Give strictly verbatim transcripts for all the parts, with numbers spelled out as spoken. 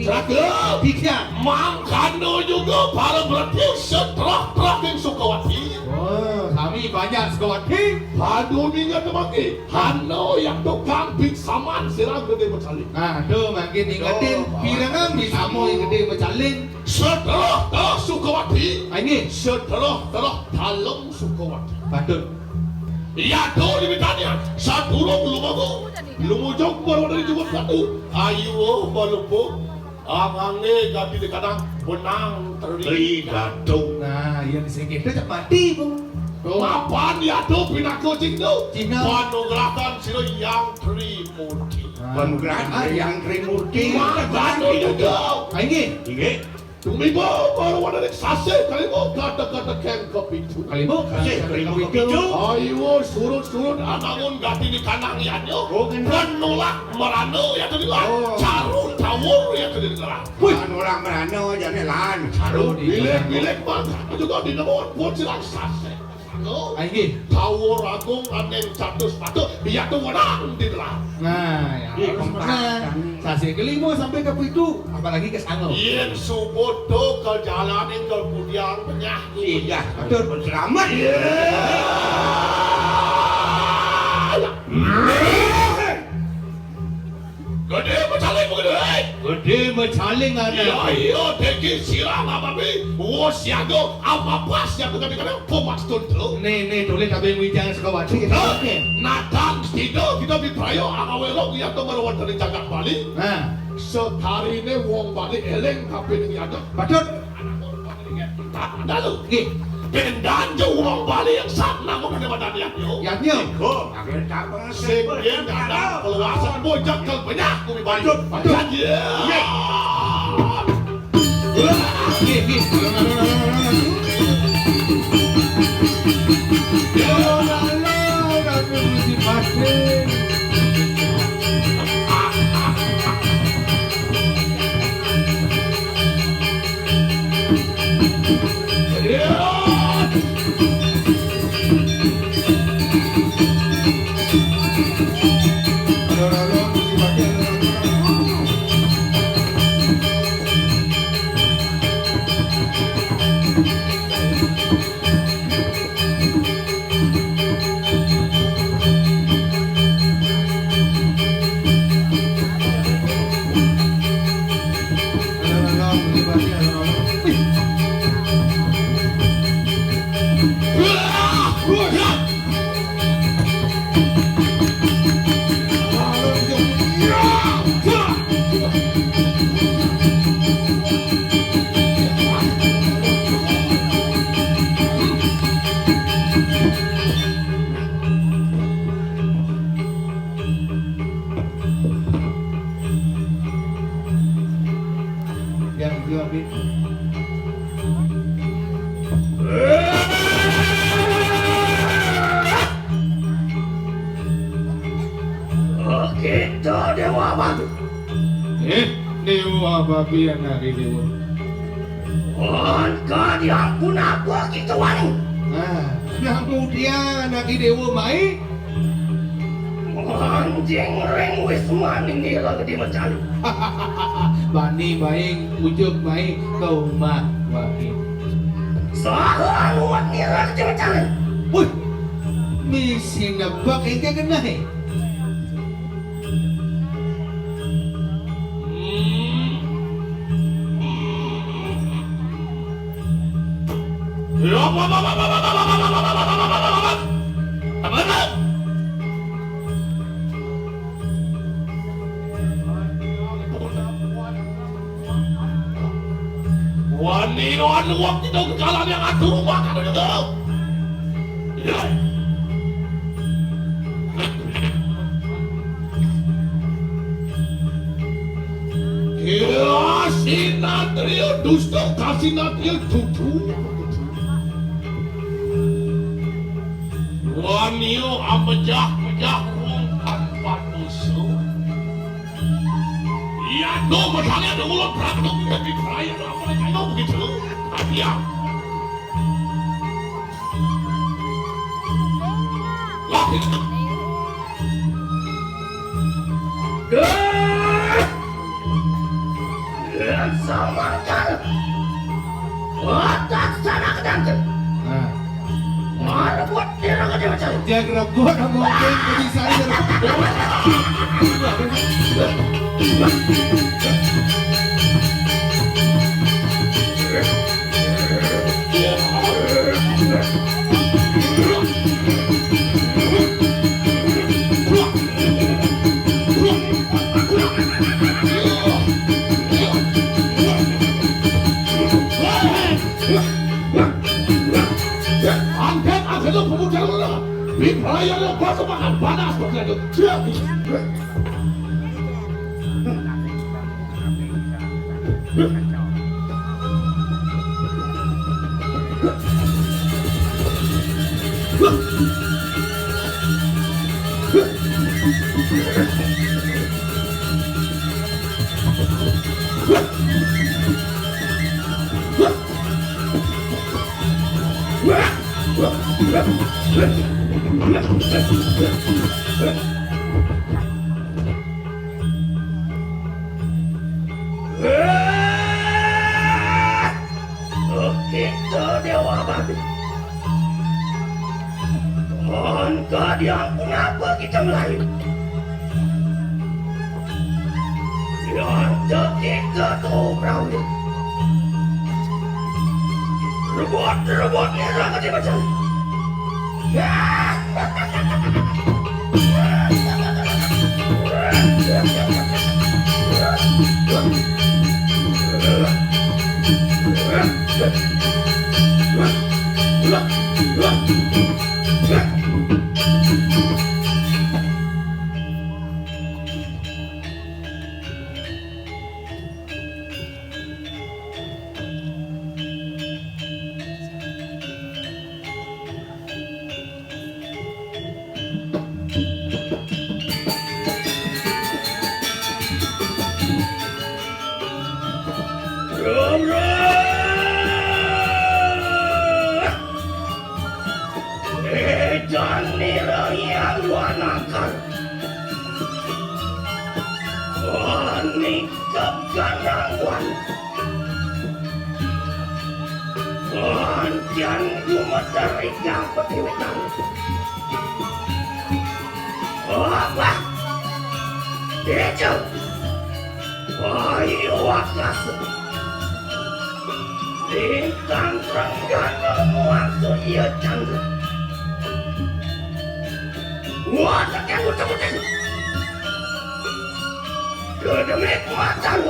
Raga, tiga. Mangkana juga para mretu setroh-troh ing Sukawati. Oh, sami banyak Sukawati. Padu mingat mangke. Hana yang tukang biksaman sira Gedé Mecaling. Aduh, mangkin ingetin. Oh, pirengang bisama Gedé Mecaling. Setroh-troh Sukawati. Ah, inggih. Setroh-troh Dalem Sukawati. Patut. Iya, to dimitanya. Sadurung lumaku. Lumujung baru dari jumut batu. Ayo, balupuk. Amangé gati dikadang benang Tri Tri Gadung. Nah, iya di sini kita cek mati, Bu. Tuh. Mapan ya to pinaka cing to. Cina. Panugrahan sira Yang Trimurti. Nah. Panugrahan Ah. Yang Trimurti. Mapan itu to. Ah, inggih. Inggih. Tumiba para wananing sasih kalima kata-kata keng kepitu. Kalima Sasih kata-kata kalima kepitu. Kepitu. Ayo surut-surut anangun gati di kanang yanyo. Oh, kena. Penolak merana ya tadi lah. Oh. Caru tawur ya tadi lah. Wih. Lan orang merana jane lan. Aduh, bilik-bilik mah juga di nomor pun silang sasih. Lo. Ah, inggih. Tawur agung aning catus patut, iya tuh menang di telah. Nah, ya, Iya, harus kompak. Menang. Sasih kelima sampai ke pitu, apalagi ke sangau. Yen subuh to ke jalaning ke kudiang penyah. Iya, betul. Selamat. Iya. Gedé Mecaling gedé. Gedé Mecaling ana. Iya, iya, dadi sira ngapapi. Wah, siaga apa-apa siaga kadang-kadang pemastun to. Nih, nih, tulis kabeh wijang Sukawati. Hah? Natang sida kita biprayo angawelok ya to merawat dari jagat Bali. Nah. Sekarine wong Bali eling kabeh ning yadok. Patut. Dalu. Nggih. Bendan jo wong Bali yang sat namun ada badan yang yo. Yang yo. Go. Sing yen datang keluasan bojak ke banyak kumi Bali. Patut, patut. Iya. Nggih, nggih. Yang itu, Abi. Oh, kita Dewa Batu. Eh, Dewa Babi anak Dewa. Angka diampun apa kita wani? Nah, yang mudian anak Dewa mai. Anjing ring wis mani nira gedé mecalu. Bani baing ujug mai ka umah waké. Saha nuwun nira gedé mecalu? Wih, misi nebak iki genah. Wani wan wong kita kekalan yang atur rumah kan itu. Ya. Kasinatria dusta, kasinatria dudu. Wani amejah-mejah wong tanpa dosa. Iya, no, medalnya ada mulut berantem dari perayaan apa lagi, no, begitu. Iya. Wah, gitu. Dah. Samangkal. Watak sana kedangkel. Nah. Marbot dira kecil-kecil. Jagragot sama Omping, jadi saya dari Angkat, angkat lo pemuda lo. Di pelayan lo batu makan panas berkelajuan. Begitu Dewa Babi. Angka diampun apa kita Melayu? Yang ketiga tuh perahu. Rebut, rebut, nira kecil-kecil. Edan nira yang wanakar. Wanikep ganang wan. Antian gumeter ikang petiwitan. Apa? Itu. Ayo wakas. Lintang renggana muang iya cangga. Wah, tekan ucap-ucap. Kedemik matan.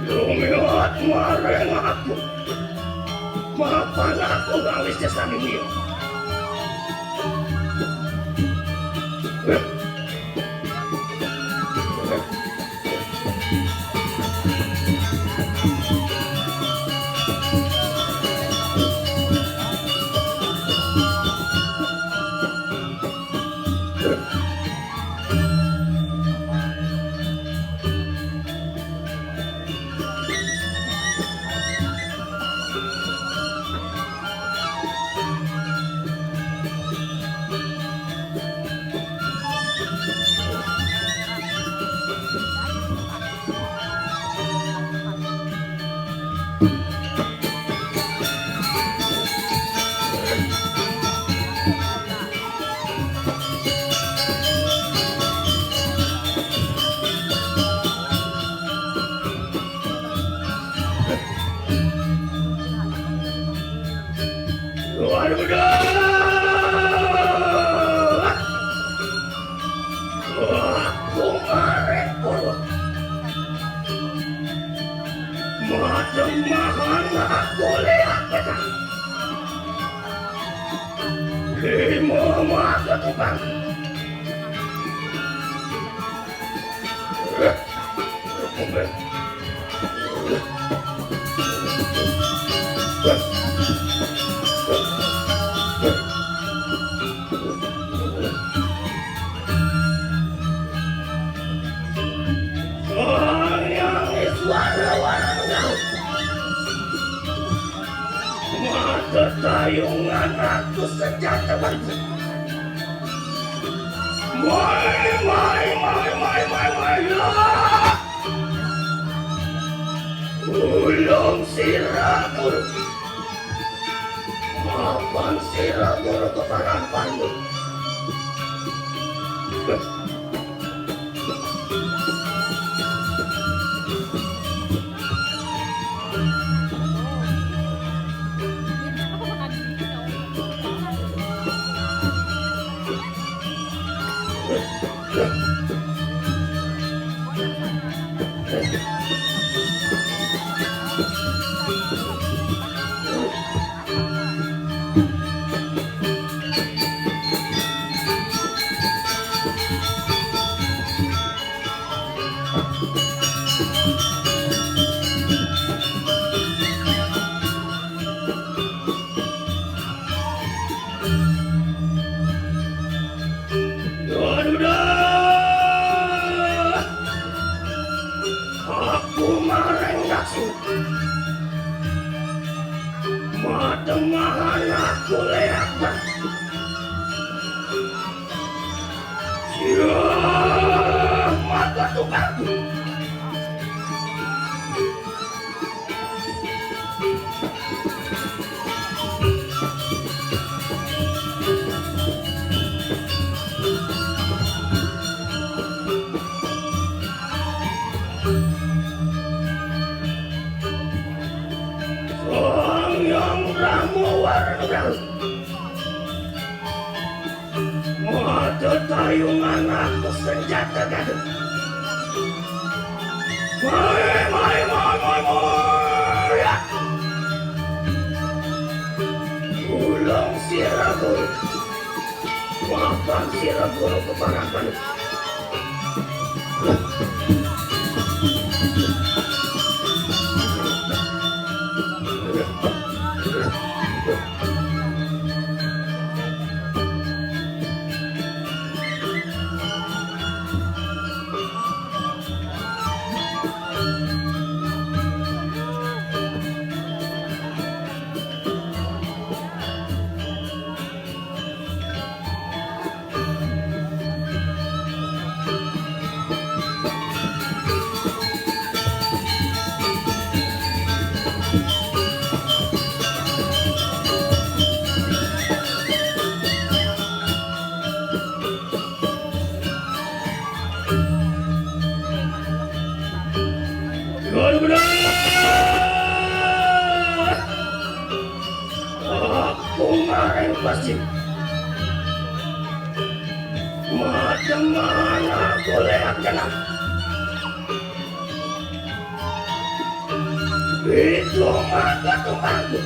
Lumiwat mareng aku. Mapan aku ngawis desa dunia. Luar bedor. Aku ngarep polo. Macam mahana aku lihat peta. Lima mata tukang. Sayang suara warna. Mata tayungan aku senjata batu. Mai, mai, mai, mai, mai, mai, ya. Sira guru. Mapan sira guru keparan pandu. Aku marang dasu. Matemahan aku leak. Sia mata tukang. Sang Yang Brahma Warna Brahma. Mata tayungan aku senjata gaduh. Mai, mai, mai, mai, mai. Ulang sira guru. Mapan sira guru keparakan. Aku marang pasti. Macam mana aku leak kena? Itu mata tuanku.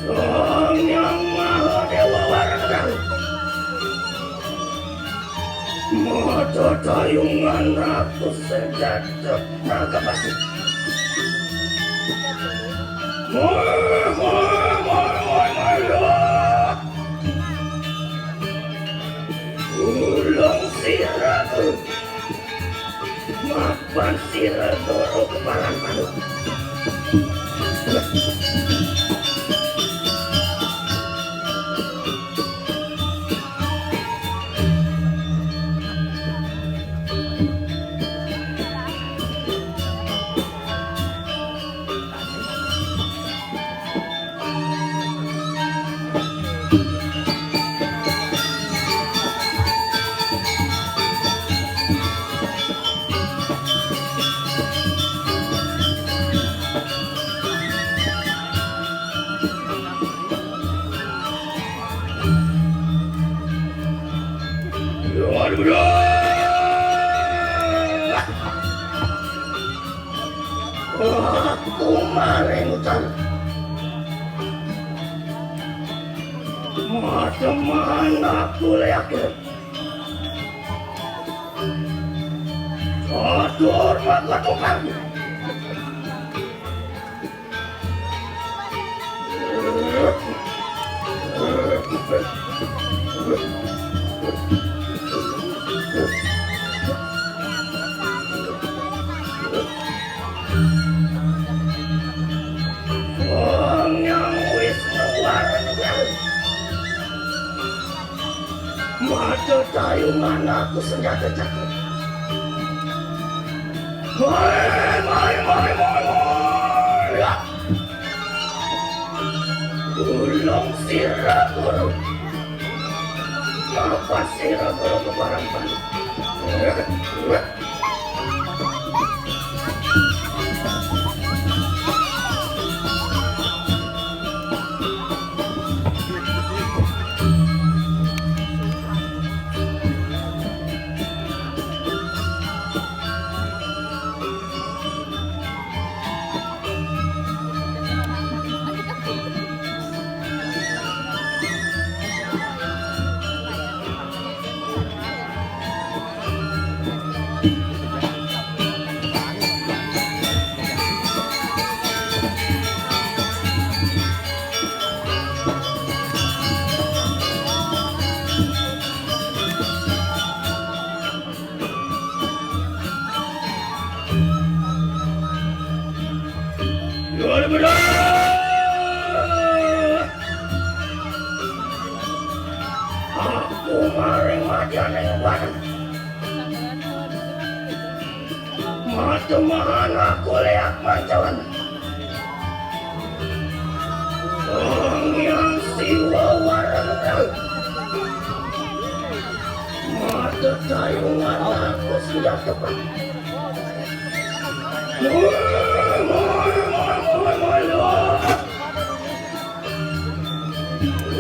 Sang Yang Maha Dewa Warang. Mata tayungan aku senjata naga pasti. Moi, moi, moi, moi, moi, ya. Ulang sira. Mapan sira guru keparan pandu. Aku maring utang. Macam mana aku leak? Atur maka tukang. Tayo mana aku senjata cakep. Hei, hei, hei, hei, hei. Ulung sira guru. Apa sira guru keparang balik? Aku maring madyaning wadon. Matemahan aku leak mancalan. Sang Hyang Siwa warang. Mata tayungan aku sudah tepat.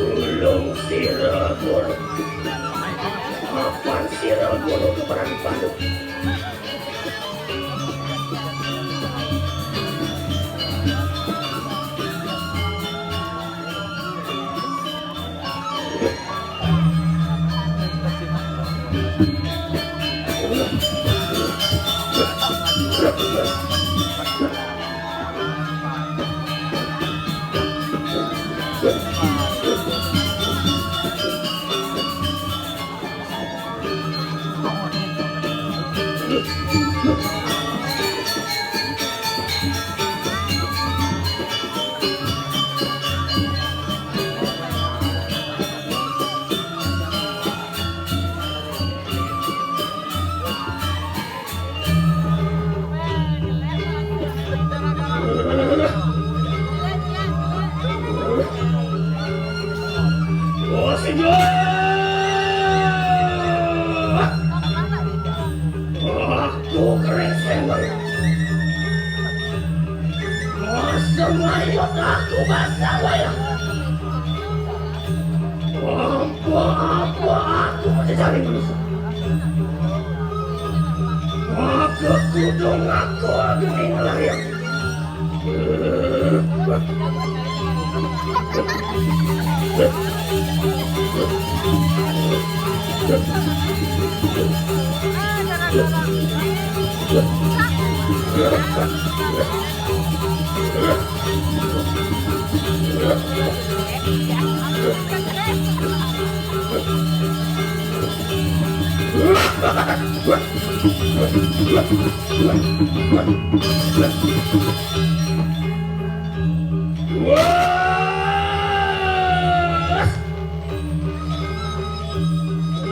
Ulung sira guru. Apan sira guru keparang balik? Aku kering sembel. Masa mayat aku basah wayah. Apa-apa aku mencari manusia. Maka kudu ngaku aku ning lahir. Wah!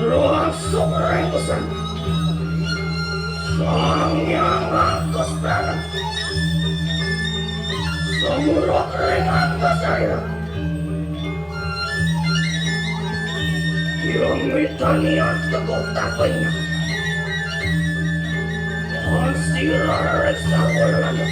Langsung rengkusan. Sang Hyang Angkos Prangan. Semurok ring angkos air. Yang mitanian teguh tapenya. Ansira reksa ulana.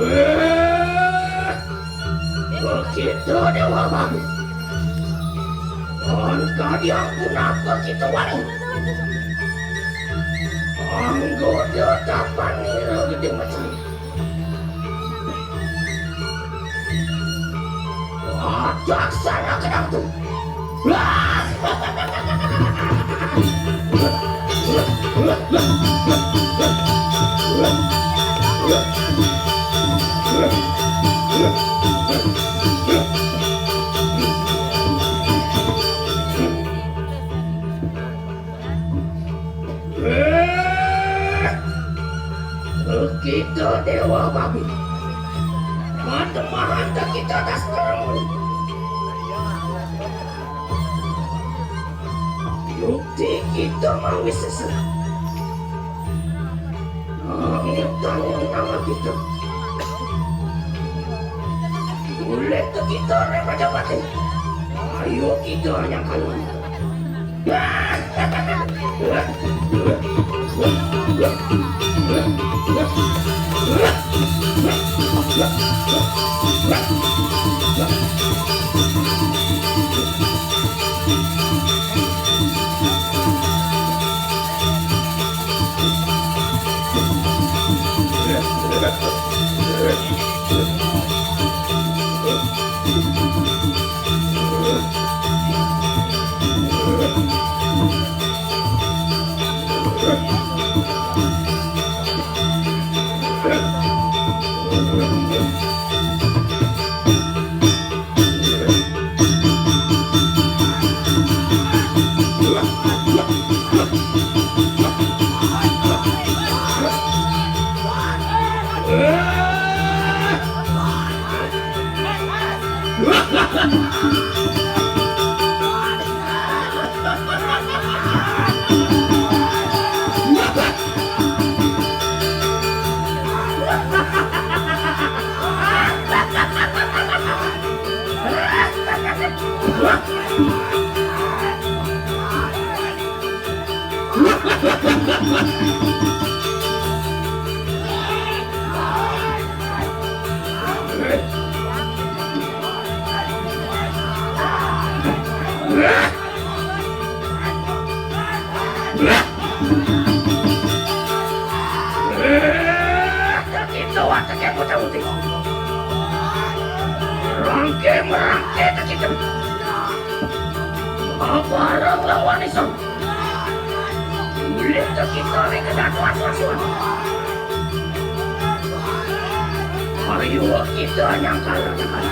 Eh, begitu Dewa Babi. Angka diampun apa kita wani? Anggo dia tapan nira gede macam. Wah, daksana kedang tu. Wah! Eh, kita Dewa Babi. Mata mahanta kita atas terang. Yukti kita mawi sesat. Angin tangan nama kita. Boleh tu kita remaja mati. Ayo kita yang kalah. Rangke merangke tak kita. Apa orang lawan iseng? Boleh tak kita ni kedatuan suan-suan? Ayo kita nyangkal-nyangkal.